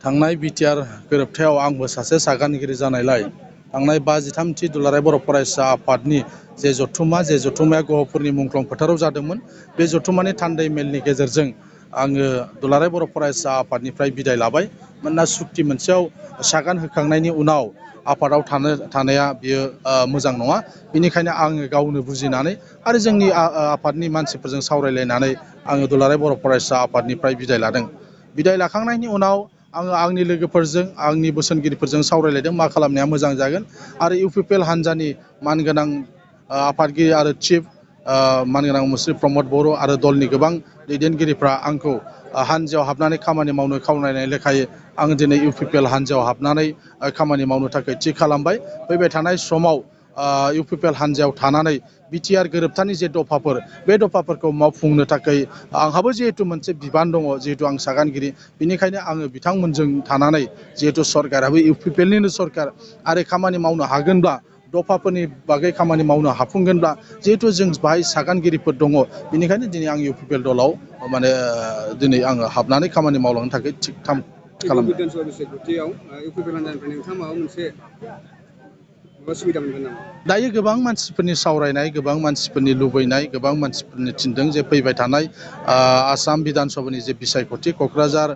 थांनाय बिटिआर गोरोबथायाव आंबो सासे सागानगिरि जानायलाय थांनाय 53थि दुलाराय बर' फरायसा आफादनि जे जथुम्माया गहपुरनि मुंख्लं फोथाराव जादोंमोन। बे जथुम्मानि थान्दै मेलनि गेजेरजों आङो दुलाराय बर' फरायसा आफादनिफ्राय बिदाय लाबाय। मानोना सुक्ति मोनसेयाव सागान होखांनायनि उनाव आफादाव थानाया बियो मोजां नङा। बेनिखायनो आङो गावनो बुजिनानै आरो जोंनि आफादनि मानसिफोरजों सावरायलायनानै आङो दुलाराय बर' फरायसा आफादनिफ्राय बिदाय लादों। बिदाय लाखांनायनि उनाव आङो आंनि लोगोफोरजों आंनि बोसोनगिरिफोरजों सावरायलायदों मा खालामनाया मोजां जागोन। आरो इउपिपिएल हान्जानि मानगोनां आफादगिरि आरो चिफ मानगोनां मुस्रि प्रमद बर' आरो दलनि गोबां दैदेनगिरिफ्रा आंखौ हान्जायाव हाबनानै खामानि मावनो खावलायनाय लेखायै आं दिनै इउपिपिएल हान्जायाव हाबनानै खामानि मावनो थाखाय थि खालामबाय। फैबाय थानाय समाव इउपिपिएल हान्जायाव थानानै बिटिआर गोरोबथानि जे दफाफोर बे दफाफोरखौ मावफुंनो थाखाय आंहाबो जिहेतु मोनसे बिबान दङ। जिहेतु आं सागानगिरि, बेनिखायनो आङो बिथांमोनजों थानानै जिहेतु सरकाराबो इउपिपिएलनिनो सरकार आरो खामानि मावनो हागोनब्ला दफाफोरनि बागै खामानि मावनो हाफुंगोनब्ला जिहेतु जों बाहाय सागानगिरिफोर दङ। बेनिखायनो दिनै आं इउपिपिएल दलाव दिनै आङो हाबनानै खामानि मावलांनो थाखाय थिग खालामदों। बिधानसभा बिसायख'थियाव इउपिपिएल हान्जानिफ्राय नोंथाङा माबा मोनसे सुबिदा मोनगोन नामा? दायो गोबां मानसिफोरनि सावरायनाय, गोबां मानसिफोरनि लुबैनाय, गोबां मानसिफोरनि थिनदों जे फैबाय थानाय आसाम बिधानसभानि जे बिसायख'थि क'क्राझार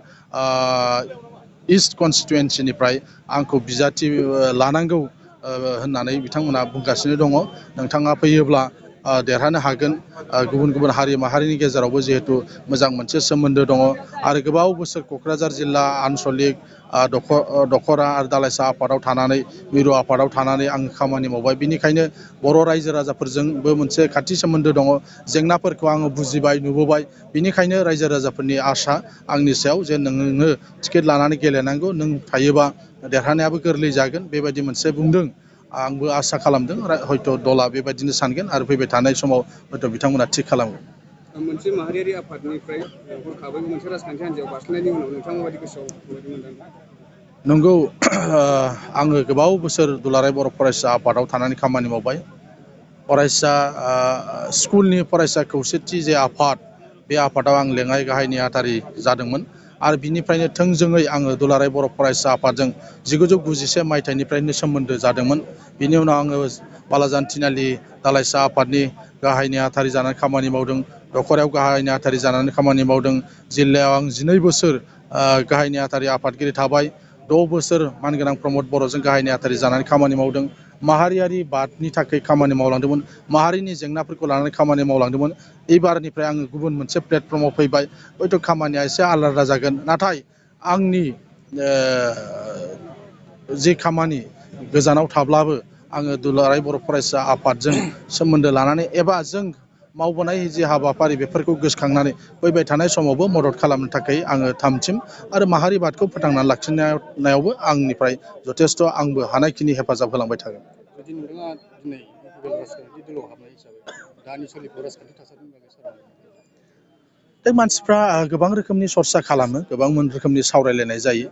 इस्ट कनस्टिटुवेन्सिनिफ्राय आंखौ बिजाथि लानांगौ होननानै बिथांमोना बुंगासिनो दङ। नोंथाङा फैयोब्ला देरहानो हागोन। गुबुन गुबुन हारि माहारिनि गेजेरावबो जिहेतु मोजां मोनसे सोमोन्दो दङ आरो गोबाव बोसोर क'क्राझार जिल्ला आन्सलिक दखरा आरो दालाइसा आफादाव थानानै मिरु आफादाव थानानै आं खामानि मावबाय। बिनिखायनो बर' रायजो राजाफोरजोंबो मोनसे खाथि सोमोन्दो दङ। जेंनाफोरखौ आङो बुजिबाय, नुबोबाय। बिनिखायनो रायजो राजाफोरनि आसा आंनि सायाव जे नोङो टिकेट लानानै गेलेनांगौ, नों थायोबा देरहानायाबो गोरलै जागोन, बेबायदि मोनसे बुंदों। आंबो आसा खालामदों हयथ' दला बेबायदिनो सानगोन आरो फैबाय थानाय समाव हयथ' बिथांमोना थिग खालामगोन। मोनसे माहारियारि आफादनिफ्राय हरखाबै मोनसे राजखान्थि हान्जायाव बारस्लायनायनि उनाव नोंथाङा माबायदि गोसोआव माबायदि मोनदांदों? नंगौ, आङो गोबाव बोसोर दुलाराय बर' फरायसा आफादाव थानानै खामानि मावबाय। फरायसा स्कुलनि फरायसा खौसेथि जे आफाद, बे आफादाव आं लेङाइ गाहाय नेहाथारि जादोंमोन आरो बिनिफ्रायनो थोंजोङै आङो दुलाराय बर' फरायसा आफादजों 1991 मायथाइनिफ्रायनो सोमोन्दो जादोंमोन। बिनि उनाव आङो बालाजान थिनालि दालाइसा आफादनि गाहाय नेहाथारि जानानै खामानि मावदों। दखरायाव गाहाय नेहाथारि जानानै खामानि मावदों। जिल्लायाव आं 12 बोसोर गाहाय नेहाथारि आफादगिरि थाबाय। 6 बोसोर मानगोनां प्रमद बर'जों गाहाय नेहाथारि जानानै खामानि मावदों। माहारियारि बादनि थाखाय खामानि मावलांदोंमोन, माहारिनि जेंनाफोरखौ लानानै खामानि मावलांदोंमोन। एबारनिफ्राय आङो गुबुन मोनसे प्लेटफर्माव फैबाय। हयथ' खामानिया एसे आलादा जागोन, नाथाय आंनि जि खामानि गोजानाव थाब्लाबो आङो दुलाराय बर' फरायसा आफादजों सोमोन्दो लानानै एबा जों मावबोनाय जि हाबाफारि बेफोरखौ गोसोखांनानै फैबाय थानाय समावबो मदद खालामनो थाखाय आङो थामथिम आरो माहारि बादखौ फोथांनानै लाखिनायावबो आंनिफ्राय जथेस्थ' आंबो हानायखिनि हेफाजाब होलांबाय थागोन। जुदि नोंथाङा दिनै इउपिपिएल राजखान्थि दलाव हाबनाय हिसाबै दानि सोलिफु राजखान्थि थासारिनि बागै सावरायनो दा मानसिफ्रा गोबां रोखोमनि सरसा खालामो, गोबां रोखोमनि सावरायलायनाय जायो।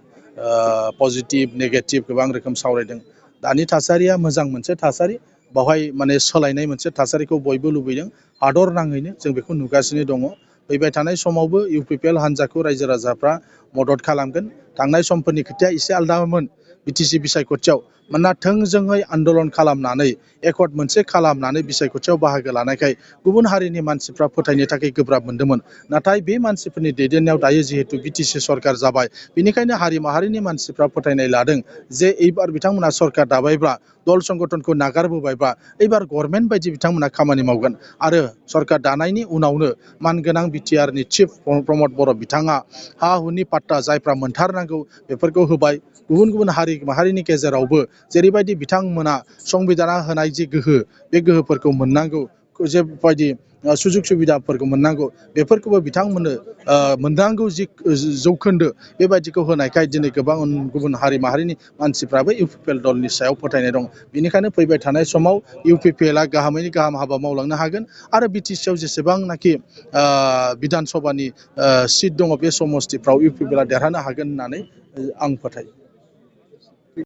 पजिटिभ, नेगेटिभ गोबां रोखोम सावरायदों। दानि थासारिया मोजां मोनसे थासारि, बावहाय सोलायनाय मोनसे थासारिखौ बयबो लुबैदों। हादर नाङैनो जों बेखौ नुगासिनो दङ। फैबाय थानाय समावबो इउपिपिएल हान्जाखौ रायजो राजाफ्रा मदद खालामगोन। थांनाय समफोरनि खोथाया एसे आलदामोन बिटिसि बिसायख'थियाव। मानोना थोंजोङै आन्दलन खालामनानै एकर्ड मोनसे खालामनानै बिसायख'थियाव बाहागो लानायखाय गुबुन हारिनि मानसिफ्रा फोथायनो थाखाय गोब्राब मोनदोंमोन। नाथाय बे मानसिफोरनि दैदेननायाव दायो जिहेतु बिटिसि सरकार जाबाय, बेनिखायनो हारि माहारिनि मानसिफ्रा फोथायनाय लादों जे एबार बिथांमोना सरकार दाबायब्ला, दल संगठनखौ नागारबोबायब्ला एबार गभर्नमेन्ट बायदि बिथांमोना खामानि मावगोन। आरो सरकार दानायनि उनावनो मानगोनां बिटिआरनि चिफ प्रमद बर' बिथाङा हा हुनि पाट्टा जायफ्रा मोनथारनांगौ बेफोरखौ होबाय। गुबुन गुबुन हारि माहारिनि गेजेरावबो जेरैबायदि बिथांमोना संबिधाना होनाय जि गोहो, बे गोहोफोरखौ मोननांगौ, जेबायदि सुजुग सुबिदाफोरखौ मोननांगौ, बेफोरखौबो बिथांमोननो मोननांगौ जि जौखोन्दो बेबायदिखौ होनायखाय दिनै गोबां गुबुन हारि माहारिनि मानसिफ्राबो इउपिपिएल दलनि सायाव फोथायनाय दं। बेनिखायनो फैबाय थानाय समाव इउपिपिएलआ गाहामैनो गाहाम हाबा मावलांनो हागोन आरो बिटिसिआव जेसेबांनाखि बिधान सभानि सिट दङ बे समस्तिफ्राव इउपिपिएलआ देरहानो हागोन होननानै आं फोथायो।